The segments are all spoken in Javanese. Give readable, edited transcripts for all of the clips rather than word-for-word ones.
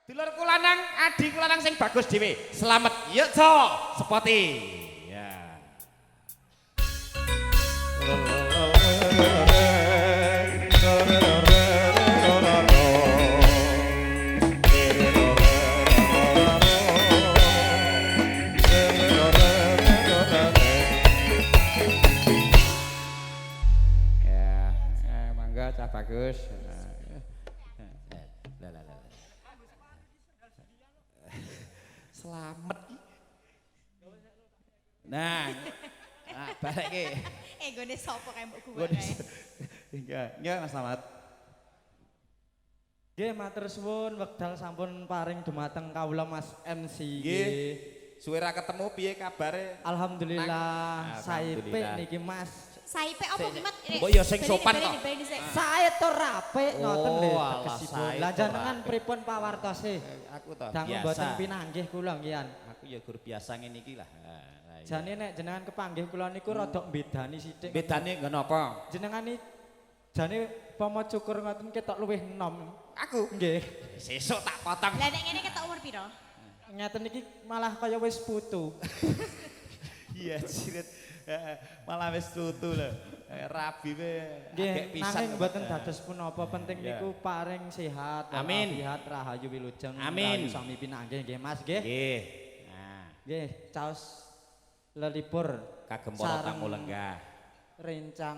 Dulurku lanang, adhiku lanang sing bagus dhewe. Slamet yuk, sepoti. Ya. Ya, mangga cah bagus. Lah lah lah. Slamet. Nah, nah balekke. Eh, gone sapa kae mbok guwak Gone kae. Enggak, enggak Mas Slamet. Nggih, matur suwun wekdal sampun paring dumateng kawula Mas MC. Nggih. Suwe ra ketemu piye kabare? Alhamdulillah, saepe Alhamdulillah. niki Mas. Saipe apa ki, Mat? Mbok ya sing sopan Bali, kok. bali sik. Sae to rape ngoten lho Oh, alah, tegesipun. sae Lah to jenengan rape. pripun pawartose? Aku to Dangu mboten pinanggih kula nggih. Aku ya gur biasa ngene iki lah. Lah iya. Jane nek jenengan kepanggih kula niku rada mbedani sithik. Bedane nggo napa? Jenengan iki jane pomo cukur ngoten ketok luwih enom. Aku Nggih. sesuk tak potong. Lah nek ngene ketok umur piro? Ngeten iki malah kaya wis putu. Iya, jirit. Malah wis tutu lho. Rabi we Nggih, agek pisan. nanging mboten dados punapa, penting Iya. niku paring sehat, Amin. walafiat, rahayu wilujeng, Amin. rahayu sami pinanggih nggih Mas nggih. Nggih. Nah, Nggih, caos lelipur kagem para sareng tamu lenggah. Rencang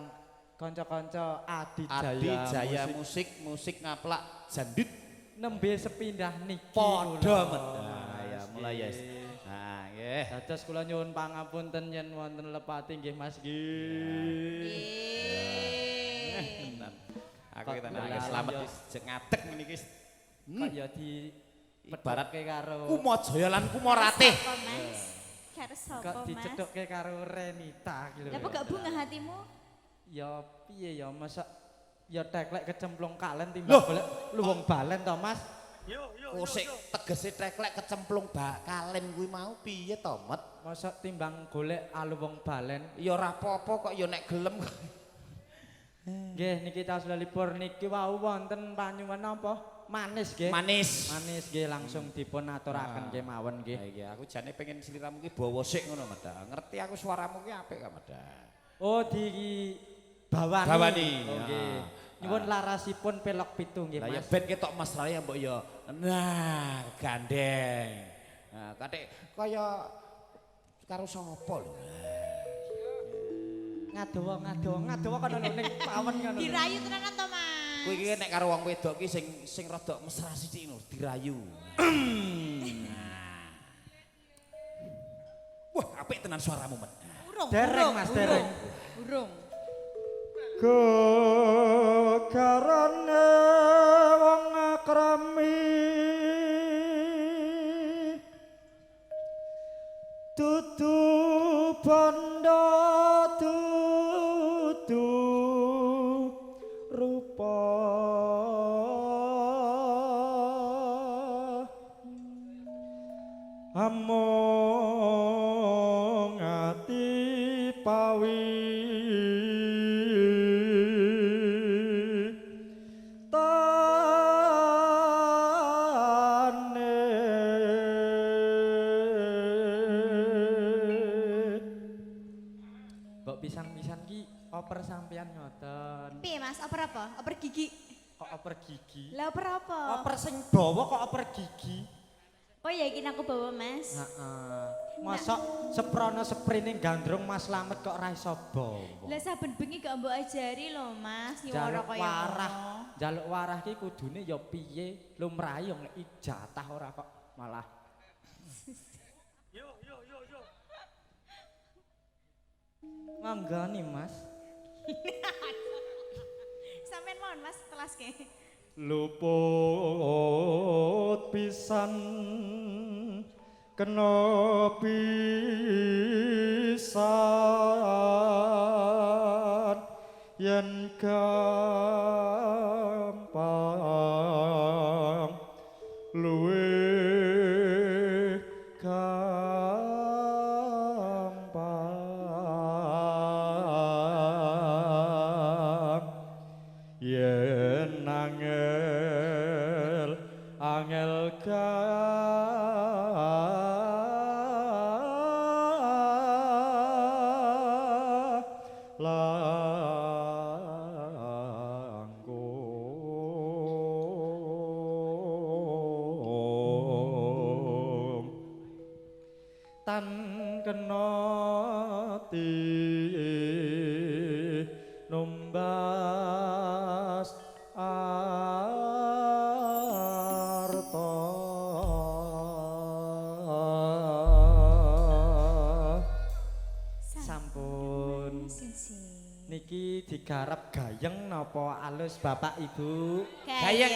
kanca-kanca Adi Jaya, Adi Jaya Musik musik musik ngaplak jandit nembe sepindah niki padha kula, met. Nah, ya Mas, mulai ya. nggih. Nah, nggih. Dados kula nyuwun pangapunten yen wonten lepati nggih Mas nggih. Nggih. Aku Kok kita lah, selamat ya. wis ngadeg ngene iki. Kok ya di Ibarat pedhokke karo Kumajaya lan Kumarate. Sapa, Mas? Karo sapa, kok Mas? dicedhokke karo Renita iki lho. Lah kok gak bunga hatimu? Ya piye ya masa ya teklek kecemplung kalen timbang Loh. golek luwung balen to Mas. Kosek tegese teklek kecemplung kalen kuwi mau piye to, Met? Masa timbang golek aluwung balen. Ya ora apa-apa kok ya nek gelem. Nggih niki caos lelipur niki wau wonten panyuwun napa? Manis nggih. Manis. Manis nggih langsung dipun aturaken nggih mawon nggih. Lah iya aku jane pengen sliramu ki bawa sik ngono, Met. Ngerti aku suaramu ki apik kok, Met. Oh di bawani. Bawani. Oh, nggih. Ah. Nyuwun larasipun pelok pitu nggih Lah ya Mas. ben ketok mesra ya mbok ya. Nah, gandeng. Nah, katik kaya karo sapa lho. Ngadowo ngadowo ngadowo kono lho ning pawon ngono. lho. Dirayu tenanan to, Mas? Kuwi iki nek karo wong wedok ki sing sing rada mesra sithik ngono, dirayu. Nah. Wah, apik tenan suaramu, Met. Urung. Dereng, urung, Mas, urung. dereng. Urung. Gegarane wong akrami dudu bondo dudu rupa amung ati pawi tane. Mbok pisang-pisan ki oper sampean ngoten. Piye, Mas? Oper apa? Oper gigi. Kok oper gigi? Lah oper apa? Oper sing dawa kok oper gigi? Oh ya iki aku bawa, Mas. Heeh. Mosok seprono seprene gandrung Mas Slamet kok ora iso bawa. Lah saben bengi gak mbok ajari lho, Mas, nyuwara Jaluk kaya warah, ngono. jaluk warah ki kudune ya piye lumrahe yo ngeki jatah ora kok malah. Yo yo yo yo. Manggani Mas. Sampeyan mohon Mas telaske. Luput pisan kena pisan yen gampang luwih gampang yen angel angel Langkung tan kena numbas arta. Sampun niki digarap gayeng napa alus Bapak Ibu? Gayeng.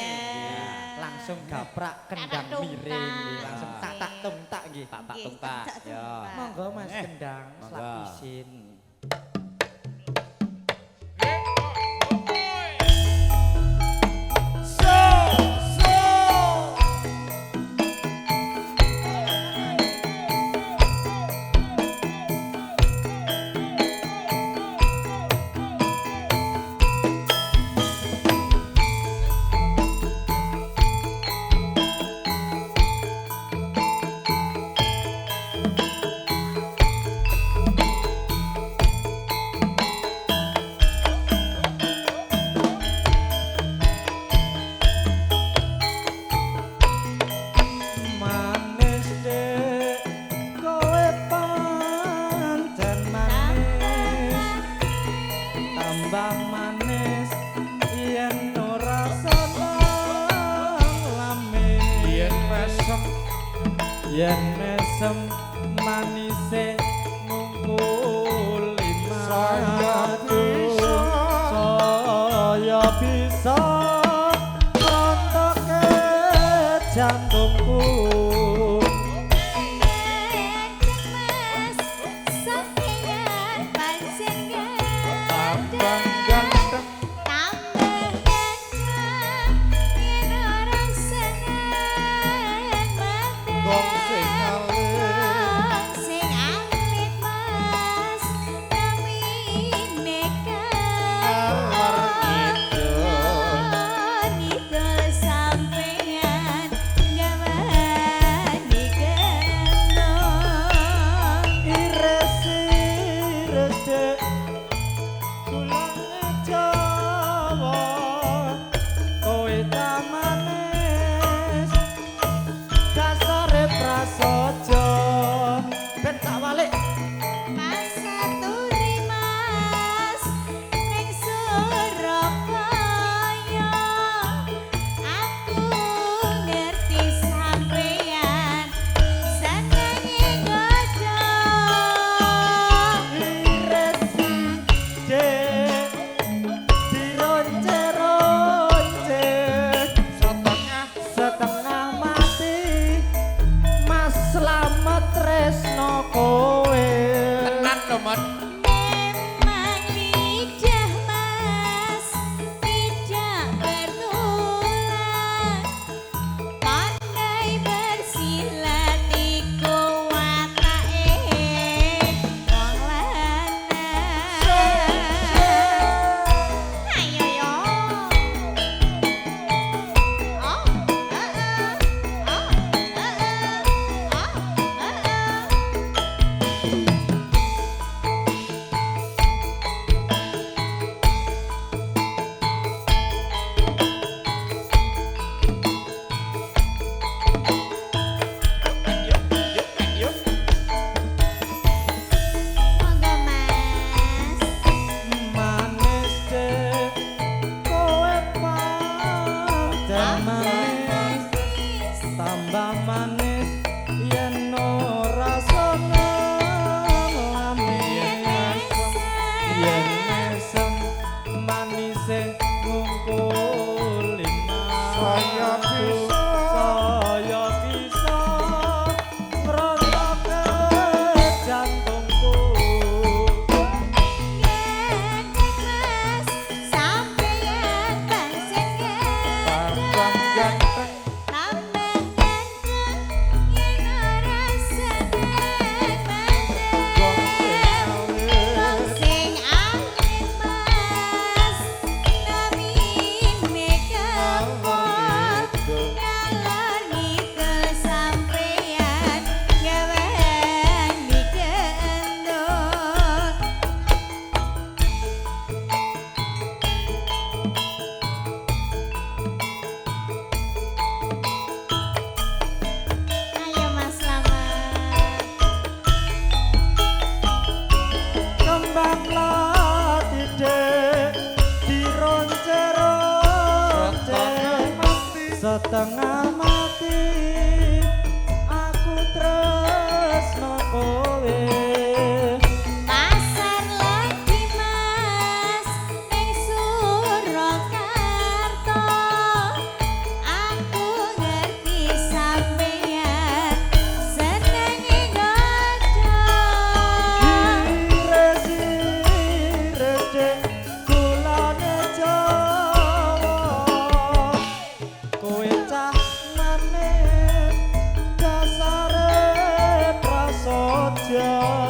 Langsung gaprak kendang miring nggih, langsung tak tak tung tak nggih. Tak tak tung tak. Ya. Monggo Mas kendang Monggo. Selak isin. So so. Manis dek kowe pancen manis, tambah manis yen ora seneng lamis. Yen mesem Yen mesem manise ngungkuli Saya madu. bisa. Saya bisa rontoke jantungku. Mas sampeyan pancen tambah ganteng. ganteng. Tambah ganteng yen ora seneng manten. Wong sing alit. Wong sing alit Mas namine Ngalor ngidul. Ngidul sampeyan gawani kena. Ires ires dek gulange Jawa, kowe ta manis dasare prasaja. Ben tak walik. Pasaturi Mas ning Surabaya, aku ngerti sampeyan senenge godho. Ires dek dironce-ronce Setengah setengah mati Mas Slamet tresno kowe. tenan lho Mon. Memang lidah Mas tidak bertulang, pandai bersilat iku watake wong lanang. Ayo yo. Oh, heeh. Oh, heeh. Oh, heeh. Yuk yuk yuk. Monggo Mas. Manis dek kowe pancen manis, tambah manis yen ora seneng lamis. Yen mesem manise ngungkuli Saya madu. bisa. Saya bisa ngerontoke jantungku. Ganteng Mas, sampeyan pancen Tambah ganteng. ganteng. Tambah ganteng Setengah mati aku tresno kowe. Pasar Legi Mas ning Surakarta. Aku ngerti sampeyan senenge godho. Ires ires dek gulane Jawa. Kowe cah manis dasare prasaja.